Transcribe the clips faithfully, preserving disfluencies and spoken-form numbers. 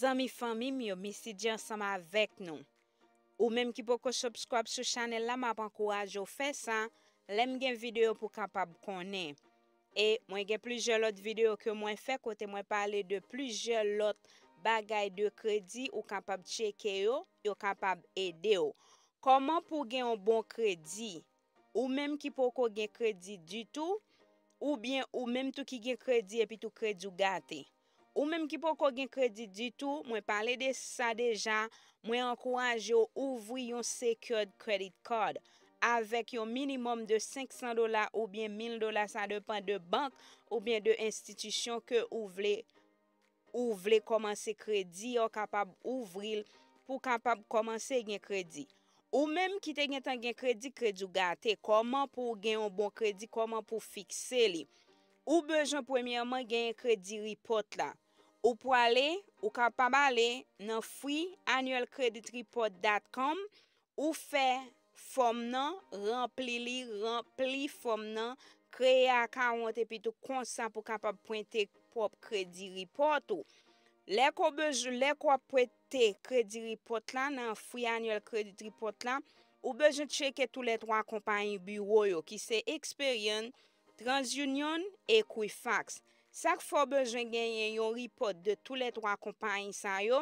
Zanmi fanmi m yo, Missy G ansanm avèk nou. Ou menm ki poko subscribe sou chanèl la, m ap ankouraje w fè sa. Lè m gen videyo pou w kapab konnen. E mwen gen plizyè lòt videyo ke mwen fè kote mwen pale de plizyè lòt bagay de kredi ou kapab tcheke yo, yo kapab ede w. Kòman pou w gen yon bon kredi? Ou menm ki poko gen kredi ditou, oubyen ou menm tou ki gen kredi epi tou kredi w gate. Ou menm ki poko gen kredi ditou, mwen pale de sa deja, mwen ankouraje w ouvri yon secured credit card avèk yon minimòm de senk san dola oubyen mil dola, sa depann de bank oubyen de enstitisyon ke ou vle ou vle kòmanse kredi, ou kapab ouvri l pou w kapab kòmanse gen kredi. Ou menm ki te gentan gen kredi, kredi w gate, kòman pou w gen yon bon kredi, kòman pou w fikse li? Ou bezwen premyèman genyen kredi report la. Ou pwale, ou kapab ale nan free annual credit report dot com, ou fè fòm nan, ranpli li, ranpli fòm nan, kreye akawont epi tou konsa pou kapab pwente pwòp kredi report ou. Lè ke w bezwen, lè ke w ap pwente kredi report la nan free annual credit report la, ou bezwen tcheke toulètwa konpayi biwo yo ki se Experian, TransUnion, Equifax. Sa k fè w bezwen genyen yon report de toulètwa konpayi sa yo?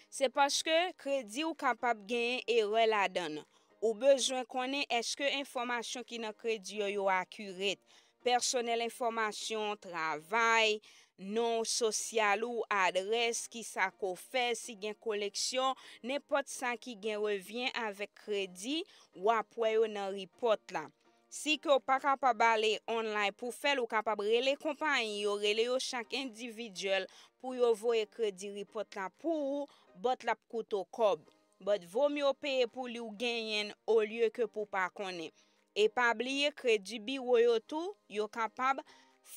Se paske kredi w kapab genyen erè ladan l. Ou bezwen konnen èske enfòmasyon ki nan kredi yo, yo akiret. Pèsonèl, enfòmasyon travay, non sosyal ou, adrès, kisa ke w fè, si gen koleksyon, nenpòt sa ki gen revyen avèk kredi, w ap wè yo nan report la. Si ke w pa kapab ale online pou fè l, ou kapab rele konpayi yo, rele yo chak endividyèl pou yo voye kredi report la pou ou, but l ap koute w kòb. But vo mye w peye pou li w genyen l olye ke pou w pa konnen. E pa bliye kredi biwo yo tou, yo kapab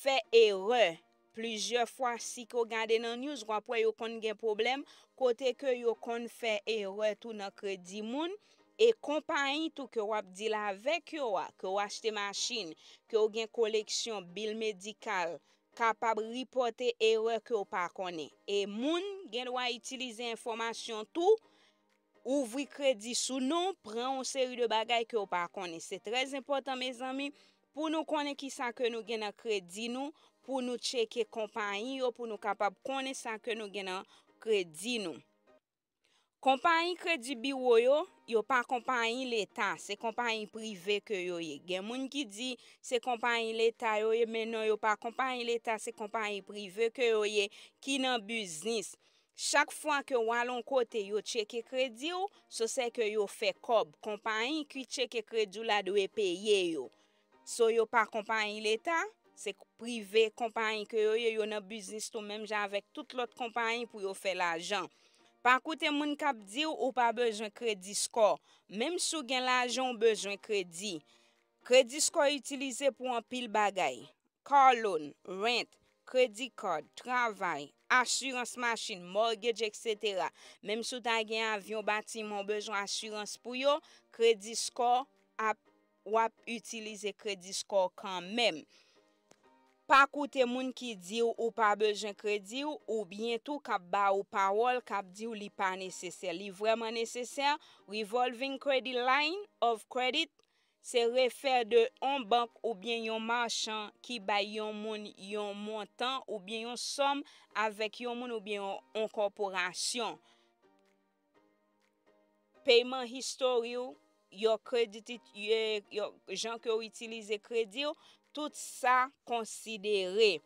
fè erè. Plizyè fwa, si ke w gade nan news, w ap wè yo konn gen pwoblèm, kote ke yo konn fè erè tou nan kredi moun, e konpayi tou ke w ap deal avèk yo a, ke w achte machin, ke w gen koleksyon, bil medikal, kapab repòte erè ke w pa konnen. E moun gen dwa itilize enfòmasyon tou, ouvri kredi sou non w, pran yon seri de bagay ke w pa konnen. Se trè enpòtan, mezanmi, pou nou konnen kisa ke nou gen nan kredi nou, pou nou tcheke konpayi yo, pou nou kapab konnen sa ke nou gen nan kredi nou. Konpayi kredi biwo yo, yo pa konpayi leta, se konpayi prive ke yo ye. Gen moun ki di se konpayi leta yo ye, men non, yo pa konpayi leta, se konpayi prive ke yo ye, ki nan biznis. Chak fwa ke w al yon kote, yo tcheke kredi w, so sè ke yo fè kòb. Konpayi ki tcheke kredi w la dwe peye yo. So, yo pa konpayi leta, se prive konpayi ke yo ye, yo nan biznis tou menm jan avèk tout lòt konpayi pou yo fè lajan. Pa koute moun k ap di w ou pa bezwen kredi score. Menm si w gen lajan, w bezwen kredi. Kredi score itilize pou anpil bagay. Car loan, rent, credit card, travay, asirans machin, mortgage, et cetera. Menm si w ta gen avyon, batiman, w bezwen asirans pou yo, kredi score ap, w ap itilize kredi score kanmenm. Pa koute moun ki di w ou pa bezwen kredi w, oubyen tou k ap ba ou pawòl, k ap di w li pa nesesè. Li vrèman nesesè. Revolving credit line of credit, se refè de yon bank oubyen yon machan ki bay yon moun yon montan oubyen yon sòm avèk yon moun oubyen yon, yon kòporasyon. Peyman histori w, your credit, it- ye- yo- jan ke w itilize kredi w, tout sa konsidere.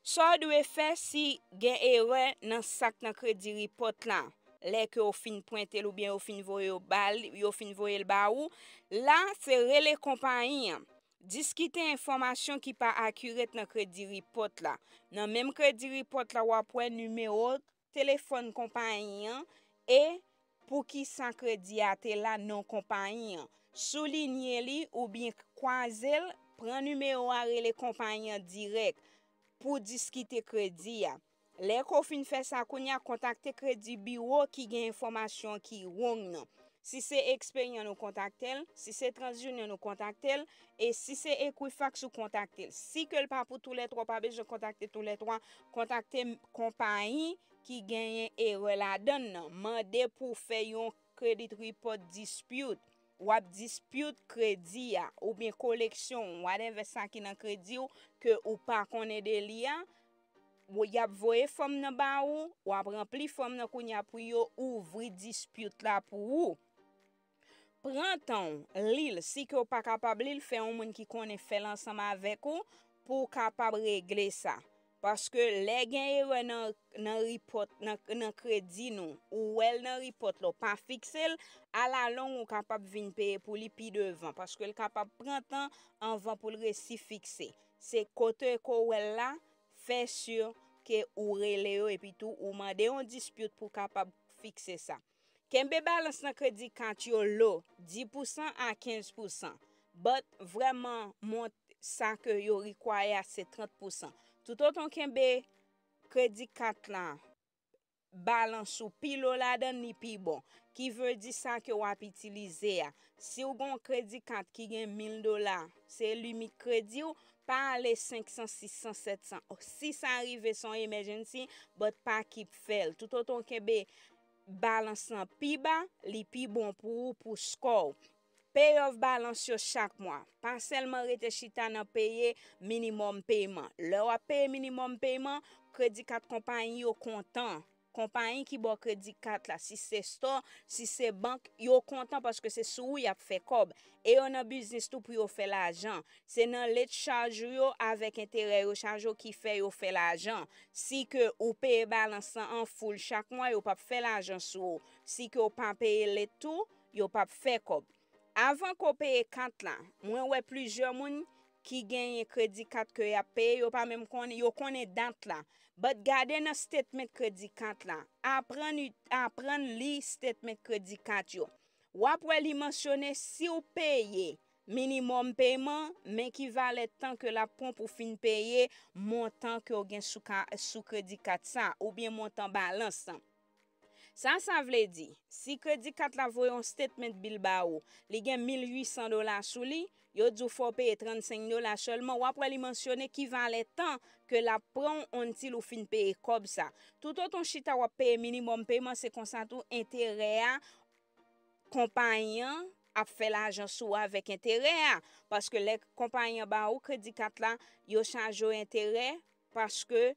Sa w dwe fè si gen erè nan sa k nan kredi report la, lè ke w fin pwente l oubyen yo fin voye yo ba l, yo fin voye l ba ou, la, se rele konpayi an. Diskite enfòmasyon ki pa akiret nan kredi report la. Nan menm kredi report la, w ap wè nimewo telefòn konpayi an e poukisa kredi a te la, non konpayi an. Soulinye li oubyen kwaze l, pran nimewo a, rele konpayi an dirèk pou diskite kredi a. Lè ke w fin fè sa kounye a, kontakte kredi biwo ki gen enfòmasyon ki wrong nan. Si se Experian, ou kontakte l. Si se TransUnion, ou kontakte l. E si se Equifax, ou kontakte l. Si ke l pa pou toulètwa, w pa bezwen kontakte toulètwa, kontakte konpayi ki genyen erè ladan l nan. Mande pou w fè yon credit report dispute. W ap dispute kredi a oubyen koleksyon, whatever sa ki nan kredi w ke ou pa konnen de li a. Ou, y ap voye fòm nan ba ou, w ap ranpli fòm nan kounye a pou yo ouvri dispute la pou ou. Pran tan w, li l. Si ke w pa kapab li l, fè yon moun ki konnen fè l ansanm avèk ou pou w kapab regle sa. Paske lè gen erè nan, nan repòt, nan, nan kredi nou, ou wè l nan repòt la, w pa fikse l, alalong ou kapab vin peye pou li pi devan, paske l kapab pran tan anvan pou l resi fikse. Se kote ke w wè l la, fè si ke ou rele yo epi tou ou mande yon dispute pou w kapab fikse sa. Kenbe balans nan kredi kat yo lo, dis pousan a kenz pousan. But vrèman, mont sa ke yo require a se trant pousan. Toutotan w kenbe kredi kat la, balans ou pi lo ladan l, li pi bon. Ki vle di sa ke w ap itilize a. Si w gen yon kredi kat ki gen mil dola, se limit kredi w, pa ale senk san, sis san, sèt san. Si sa rive, se yon emergency, but pa keep fè l. Toutotan w kenbe balans lan pi ba, li pi bon pou ou, pou score w. Pay off balans yo chak mwa. Pa sèlman rete chita nan peye minimòm peyman. Lè w ap peye minimòm peyman, kredi kat konpayi yo kontan. Konpayi ki ba w kredi kat la, si se store, si se bank, yo kontan paske se sou ou y ap fè kòb. E yo nan biznis tou pou yo fè lajan. Se nan late charge ou yo avèk enterè yo chaje w ki fè yo fè lajan. Si ke ou peye balans lan an full chak mwa, yo p ap fè lajan sou ou. Si ke w pa peye late tou, yo p ap fè kòb. Avan ke w peye kat la, mwen wè plizyè moun ki genyen kredi kat ke y ap peye, yo pa menm konnen, yo konnen dat la. But gade nan statement kredi kat la. Aprann, aprann li statement kredi kat yo. W ap wè li mansyone si w peye minimòm peyman, men ki valè tan ke l ap pran pou w fin peye montan ke w gen sou ka, sou kredi kat sa, oubyen montan balans lan. Sa sa vle di, si kredi kat la voye yon statement bill ba ou, li gen mil uit san dola sou li, yo di w fò w peye trannsenk dola sèlman, w ap wè li mansyone ki valè tan ke l ap pran w until ou fin peye kòb sa. Toutotan w chita w ap peye minimòm peyman, se konsa tou enterè a, konpayi an ap fè lajan sou ou avèk enterè a. Paske lè konpayi an ba ou kredi kat la, yo chaje w enterè paske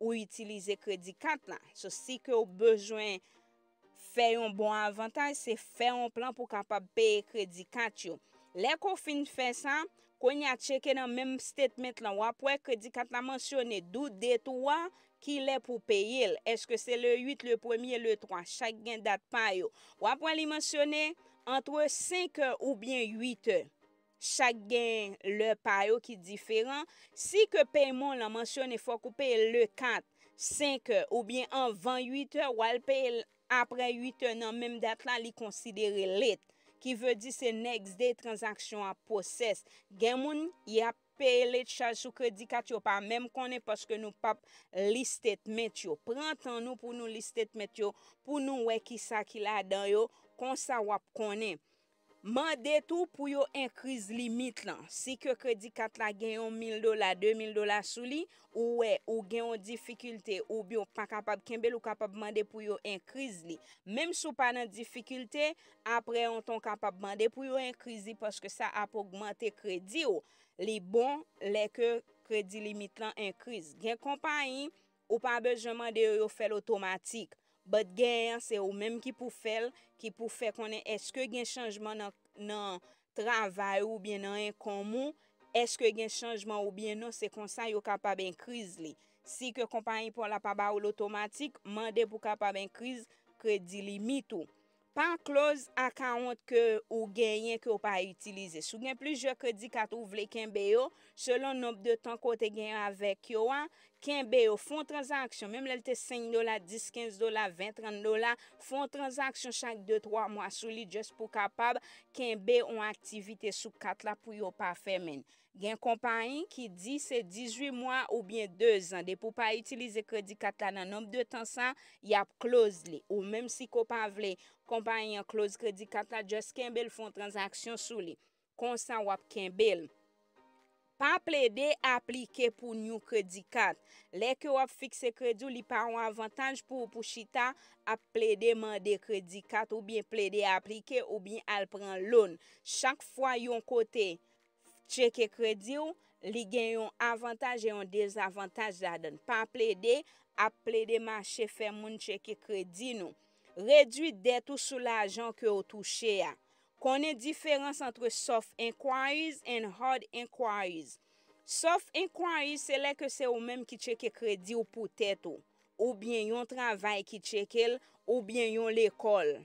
ou itilize kredi kat la. So, si ke w bezwen fè yon bon avantaj, se fè yon plan pou w kapab peye kredi kat yo. Lè ke w fin fè sa, kounye a tcheke nan menm statement lan, w ap wè kredi kat la mansyone dou de twa kilè pou w peye l. Èske se le uit, le premye, le twa? Chak gen dat pa yo. W ap wè li mansyone antre senk è oubyen uit è. Chak gen lè pa yo ki diferan. Si ke peyman w lan mansyone fòk ou peye l le kat, senk è oubyen anvan uit è, w al peye l apre uit è nan menm dat la, li konsidere late. Ki vle di se next day tranzaksyon an ap process. Gen moun, y ap peye late charge sou kredi kat yo pa menm konnen paske nou p ap li statement yo. Pran tan nou pou nou li statement yo, pou nou wè kisa ki ladan yo, konsa w ap konnen. Mande tou pou yo enkriz limit lan. Si ke kredi kat la gen yon mil dola, de mil dola sou li, ou wè ou gen yon difikilte oubyen w pa kapab kenbe l, ou kapab mande pou yo enkriz li. Menm si w pa nan difikilte, apre yon tan w kapab mande pou yo enkriz li paske sa ap ogmante kredi w. Li bon lè ke kredi limit lan enkriz. Gen konpayi, ou pa bezwen mande yo, yo fè l otomatik. But genyen an, se ou menm ki pou fè l, ki pou fè konnen èske gen chanjman nan, nan travay ou oubyen nan enkonm ou, èske gen chanjman oubyen non, se konsa yo kapab enkriz li. Si ke konpayi pa w la pa ba ou l otomatik, mande pou kapab enkriz kredi limit ou. Pa close account ke ou genyen ke w pa itilize. Si w gen plizyè kredi kat ou vle kenbe yo, selon nonb de tan ke w te gen avèk yo a, kenbe yo, fè yon tranzaksyon, menm lè l te senk dola, dis, kenz dola, ven, trant dola, fè yon tranzaksyon chak de, twa mwa sou li, just pou w kapab kenbe yon aktivite sou kat la pou yo pa fèmen l. Gen konpayi ki di se dizuit mwa oubyen dezan, depi w pa itilize kredi kat la nan nonb de tan sa, y ap close li. Ou menm si ke w pa vle konpayi an close kredi kat la, just kenbe l, fè yon tranzaksyon sou li. Konsa w ap kenbe l. Pa plede aplike pou new kredi kat. Lè ke w ap fikse kredi w, li pa yon avantaj pou ou pou chita ap plede mande kredi kat oubyen plede aplike oubyen al pran loan. Chak fwa yon kote tcheke kredi w, li gen yon avantaj e yon dezavantaj ladan l. Pa plede ap plede mache fè moun tcheke kredi nou. Redwi dèt ou sou lajan ke w touche a. Konnen diferans ant soft inquiries and hard inquiries. Soft inquiries se lè ke se ou menm ki tcheke kredi w pou tèt ou, oubyen yon travay ki tcheke l, oubyen yon lekòl.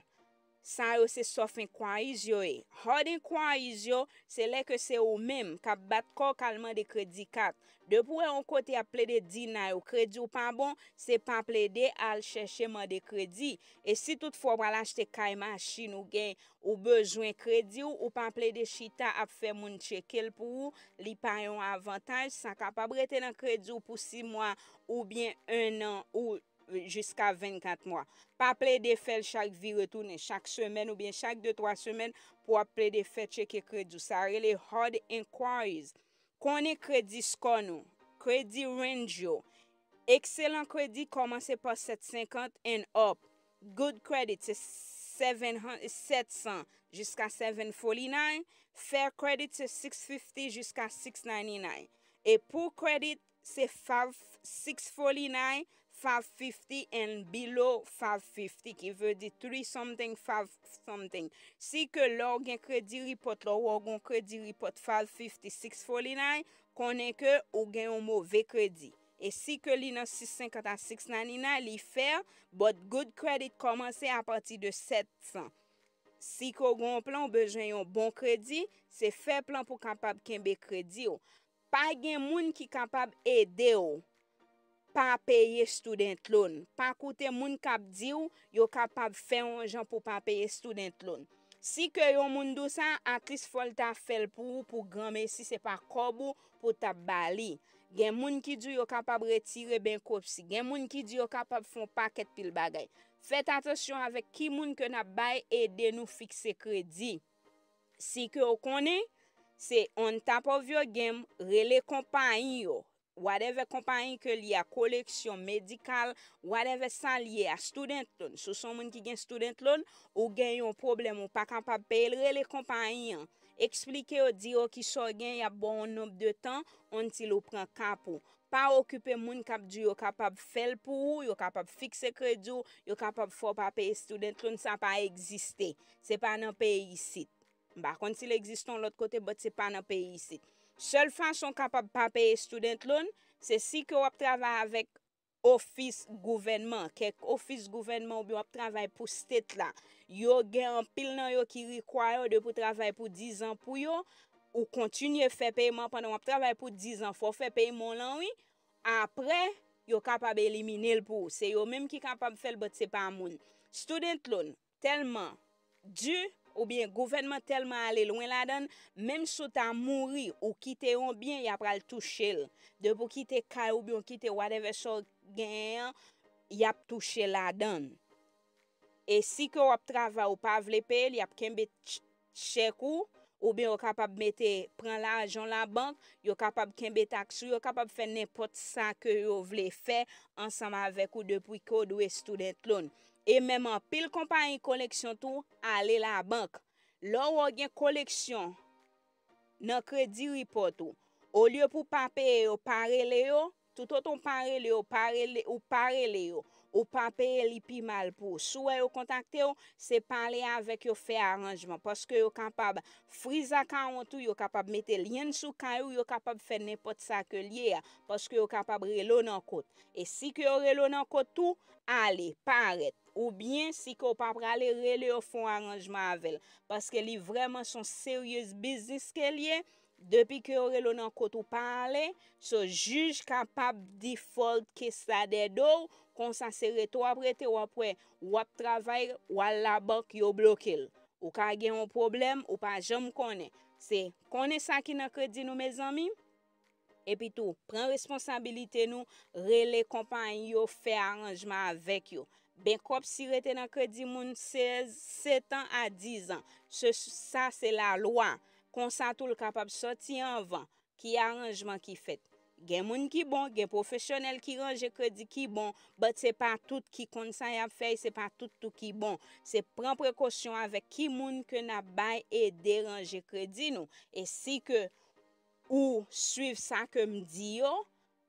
Sa yo se soft inquiries yo ye. Hard inquiries yo, se lè ke se ou menm k ap bat kò w k al mande kredi kat. Depi w wè yon kote ap plede deny ou kredi w pa bon, se pa plede al chèche mande kredi. E si toutfwa w pral achte kay, machin, ou gen, ou bezwen kredi w, ou pa plede chita ap fè moun tcheke l pou ou, li pa yon avantaj, sa kapab rete nan kredi w pou sis mwa oubyen en an ou jiska vennkat mwa. Pa plede fè l chak vire tounen, chak semèn oubyen chak de twa semèn pou w ap plede fè tcheke kredi w. Sa rele hard inquiries. Konnen kredi score nou, kredi range yo. Excellent credit kòmanse pa sèt senkant and up. Good credit se sèt san jiska sèt fòti nine. Fair credit se six fifty jiska six ninety nine. E poor credit se five, six forty nine, five fifty and below five fifty, ki vle di three something, five something. Si ke lè w gen kredi report, lè w wè w gen kredi report five fifty, six forty nine, konnen ke ou gen yon move kredi. E si ke li nan six senkant a six ninety nine, li fair, but good credit kòmanse apati de sèt san. Si ke w gen yon plan, ou bezwen yon bon kredi, se fè plan pou kapab kenbe kredi w. Pa gen moun ki kapab ede w pa peye student loan. Pa koute moun k ap di w yo kapab fè yon jan pou pa peye student loan. Si ke yon moun di w sa, at least fò l ta fè l pou ou, pou granmesi, se pa kòb ou pou w t ap ba li. Gen moun ki di w yo kapab retire bankruptcy. Gen moun ki di yo kapab fè yon pakèt pil bagay. Fèt atansyon avèk ki moun ke n ap bay ede nou fikse kredi. Si ke w konnen, se on top of your game, rele konpayi yo. Whatever konpayi ke l ye a, koleksyon, medikal, whatever sa l ye a, student loan. Si w se yon moun ki gen student loan, ou gen yon pwoblèm, ou pa kapab peye l, rele konpayi an. Eksplike yo, di yo kisa w gen, y ap ba w yon nonb de tan, until ou pran ka pou w. Pa okipe moun k ap di yo kapab fè l pou ou, yo kapab fikse kredi w, yo kapab fè w pa peye student loan, sa pa egziste. Se pa nan peyi isit. M pa konn si l egziste yon lòt kote, but se pa nan peyi isit. Sèl fason w kapab pa peye student loan, se si ke w ap travay avèk ofis gouvènman, kèk ofis gouvènman oubyen w ap travay pou state la. Yo gen anpil nan yo ki require w depi w travay pou dizan pou yo, ou kontinye fè peyman pandan w ap travay pou dizan, fò w fè peyman w lan wi. Apre, yo kapab elimine l pou ou. Se yo menm ki kapab fè l, but se pa moun. Student loan, tèlman di, oubyen gouvènman tèlman ale lwen ladan l, menm si w ta mouri, ou kite yon byen, y ap al touche l. Depi w kite kay oubyen w kite whatever sa w genyen an, y ap touche ladan l. E si ke w ap travay, ou pa vle peye l, y ap kenbe ch-, chèk ou, oubyen yo kapab mete, pran lajan w labank, yo kapab kenbe taks ou, yo kapab fè nenpòt sa ke yo vle fè ansanm avèk ou depi ke w dwe student loan. E menm anpil konpayi koleksyon tou ale labank. Lè w wè w gen koleksyon nan kredi report ou, olye pou w pa peye yo, pa rele yo, toutotan w pa rele yo, pa rele, ou pa rele yo, ou pa peye, li pi mal pou ou. Si w wè yo kontakte w, se pale avèk yo, fè aranjman, paske yo kapab freeze account ou, yo kapab mete lien sou kay ou, yo kapab fè nenpòt sa ke l ye a, paske yo kapab rele w nan kot. E si ke yo rele w nan kot tou, ale, parèt. Oubyen, si ke w pa prale, rele yo, fè yon aranjman avè l. Paske li vrèman se yon serious business ke l ye. Depi ke yo rele w nan kot ou pa ale, so jij kapab default case la dè do w, konsa se rete w ap rete, w ap wè, w ap travay, w al labank, yo bloke l. Ou ka gen yon pwoblèm, ou pa janm konnen. Se konnen sa ki nan kredi nou, mezanmi. Epi tou, pran responsabilite nou, rele konpayi yo, fè aranjman avèk yo. Bankruptcy rete nan kredi moun sèz, sèt an a diz an. Se, sa se lalwa. Konsa tou l kapab sòti anvan. ki aranjman ki fèt. Gen moun ki bon, gen pwofesyonèl ki ranje kredi ki bon, but se pa tout ki konn sa y ap fè, e se pa tout tou ki bon. Se pran prekosyon avèk ki moun ke n ap bay ede ranje kredi nou. E si ke ou swiv sa ke m di yo,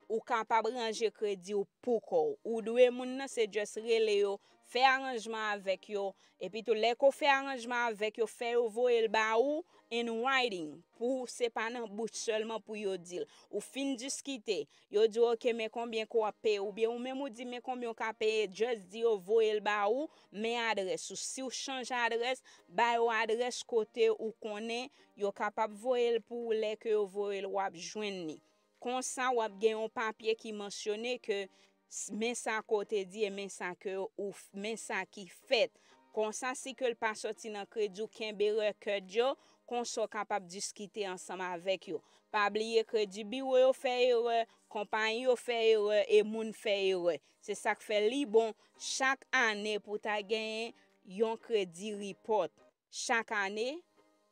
ou kapab ranje kredi w pou kò w. Ou dwe moun nan, se just rele yo, fè aranjman avèk yo, epi tou lè ke w fè aranjman avèk yo, fè yo voye l ba ou in writing, pou se pa nan bouch sèlman pou yo di l. Ou fin diskite, yo di w, "Ok, men konbyen ke w ap peye," oubyen ou menm ou di, "Men konbyen w ka peye," just di yo voye l ba ou, men adrès ou. Si w chanje adrès, ba yo adrès kote ou konnen yo kapab voye l pou ou, lè ke yo voye l, w ap jwenn li. Konsa, w ap gen yon papye ki mansyone ke s- men sa ke w te di e men sa ke ou f- men sa ki fèt. Konsa, si ke l pa sòti nan kredi w, kenbe rekòd yo, konsa w kapab diskite ansanm avèk yo. Pa bliye, kredi biwo yo fè erè, konpayi yo fè erè, e moun fè erè. Se sa k fè li bon chak ane pou w ta genyen yon kredi repòt. Chak ane,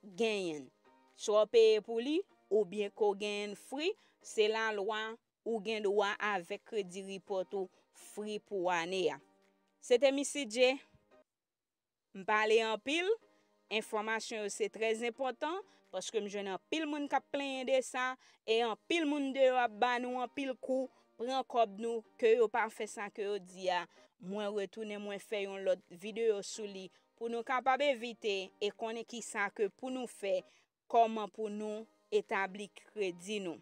genyen l. Swa w peye pou li, oubyen ke w genyen l free, se lalwa, ou gen dwa avèk kredi repòt ou free pou ane a. Se te Missy J. M pale anpil, enfòmasyon yo se trè enpòtan, paske m jwenn anpil moun k ap plenyen de sa, e anpil moun deyò ap ba nou anpil kou, pran kòb nou, ke yo pa fè sa ke yo di a. Mwen retounen, mwen fè yon lòt videyo sou li, pou nou kapab evite e konnen kisa ke pou nou fè, kòman pou nou etabli kredi nou.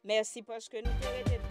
Mèsi paske nou te rete